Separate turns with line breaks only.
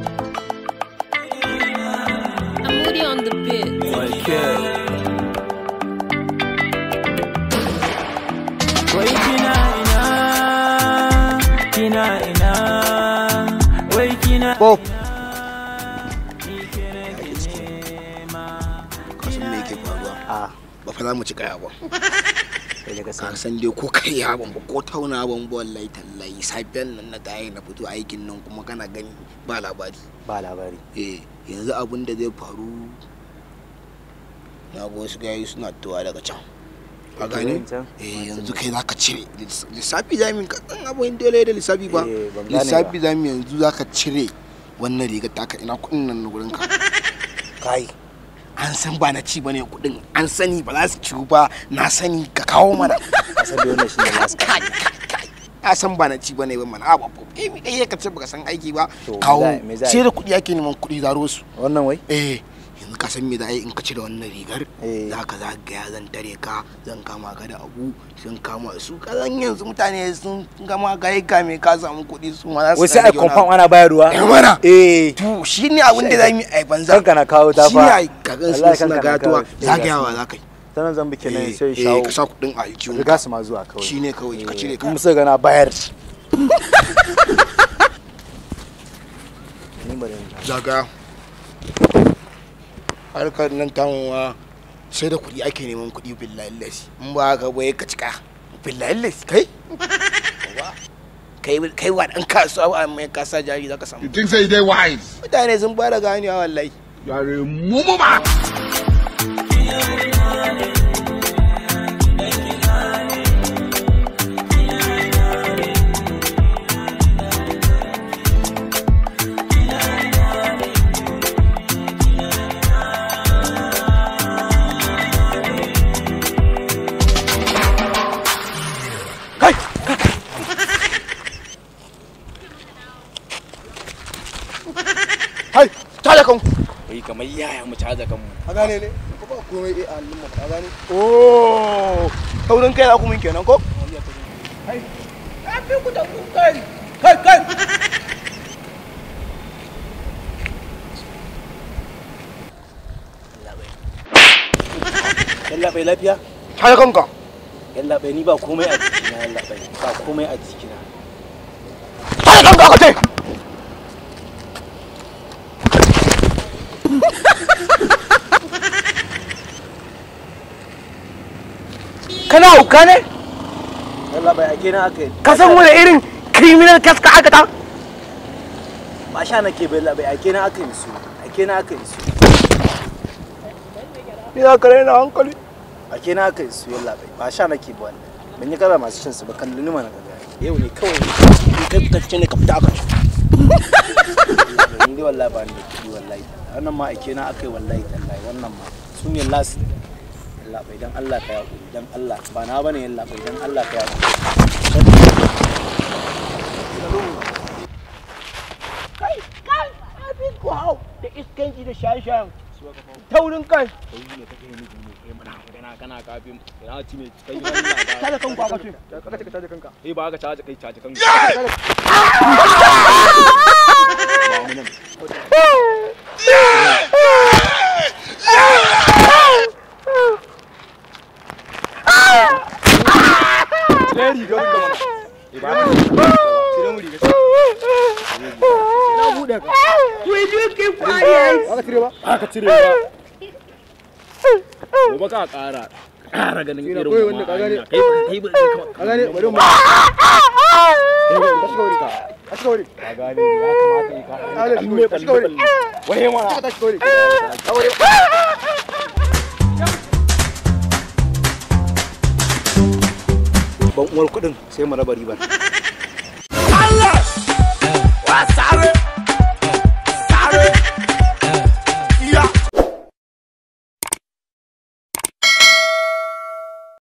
I'm Moody on the beat.
Okay. Wai kina ina, kina ina, wai kina
Bob.
Ni ke nake nema.
Ka san me yake faruwa?
A
Ba fa za mu ci kaya ba.
Kai da
Ka
gaske.
san dai ko kai ya ban ba ko tauna ban ba, wallahi tallahi safiyan nan na tayi na fito aikin nan kuma kana gani ba labari.
Ba labari.
Eh, yanzu abin da zai faru, na ga wasu gayu suna tuwa daga can. Ka gane?
Can?
Eh, yanzu kai zaka cire lissafi zamu ka san abin dole da lissafi ba.
Eh, ban gane ba.
Lissafi zamu yanzu zaka cire wannan rigar taka, ina kuɗin nan na gurin ka.
Kai.
An san ba na ci bane kuɗin, an sani ba za su ciwu ba, na sani, ka kawo mana.
Ka san dai wannan shine last.
Kai kai kai. Na san ba na ci bane ba mana. A ba eh mi kai ka ce baka san aiki ba.
To,
Kawo.
me za a yi?
Sai da kuɗi ake neman kuɗi, zaro su.
Wannan wai?
Eh, yanzu ka san me za a yi in ka cire wannan rigar?
Eh.
Za ka zagaya, zan tare ka, zan kama ka da abu, zan kama su. Ka san yanzu mutane sun gama kai ka me ka samu kuɗi, su ma za su
Wai sai
ɗan
a
rage wani
confirm
abu.
ana bayarwa.
Eh mana.
Eh.
To shi ne abin da za mu yi a banza.
Kanka na kawo ta
Shi ne
fa.
ai ka gan su
Wallahi
suna
kanka na
gatuwa,
kawo.
zagayawa za ka yi.
Sanan zan bike nan
Eh,
sai
eh,
shawo.
ka sa kuɗin a aljihun.
Riga su ma zuwa kawai.
Shi ne kawai ka cire ka.
In musu ga na bayar. Ni bari in
Zagaya. Harkar nan tamuwa sai da kuɗi ake neman kuɗi, billahi lasi. In ba haka ba ka cika. Billahi lasi kai. Kai kai wa ɗan kasuwa ba mai kasa jari za ka samu.
You think say they wise?
Mutane sun fara ganewa wallahi.
You are a mumu man.
Kai! Kai! Tada kanku!
Wai kamar yaya mu caza kanmu?
Ka gane ne? Ko ba komai eh a hannun mu, ka gane? Oh! Taurin kai za ku mun kenan ko? Kai! Ka fi ku da ku kai! Kai kai!
Yalla bai, lafiya?
Tada kanka!
Yalla bai, ni ba komai a jikina, yalla bai. Ba komai a jikina.
Tada kanka aka ce! Kana hauka ne?
Yalla bai, ake na aka yi.
Ka san wani irin criminal case ka aikata?
Ba sha nake bai, yalla bai, ake na aka yi su. Ake na aka yi su.
Ni za ka raina hankali.
Ake na aka yi su, yalla bai. Ba sha nake ba wannan. Ban yi kala masu cin su ba, kallon ni mana ka ga. Yau ne kawai.
In kai fitacce ne ka fita aka ce.
Yalla bai, ni dai wallahi ba ni da kuɗi wallahi. Wannan ma ake na aka yi wallahi tallahi, wannan ma. Su ne last. Yalla bai, dan Allah ka yaƙuri, dan Allah. Ba na bane, yalla bai, dan Allah ka yaƙuri.
Kai kai, abin ku hau da iskanci da shaye-shayen taurin kai.
Kana kafin ina ci mai kai wannan.
Tada kanku aka ce.
Eh, ba ka caje kai, caje kanka. Ba mu nan. Cire rigar ka mana. Eh, ba mu. Cire mu rigar.
Na buɗe ka. Will you keep quiet?
Ba ka cire ba. Ba ka cire ba. Gobe ka ƙara. Ƙara ganin irin mu ma hanya. Kai kai ba ka gane bari mu. Ka gane ya kamata yi ka. An me balle balle. Wai mana. Ban uwar kuɗin sai mu raba ribar.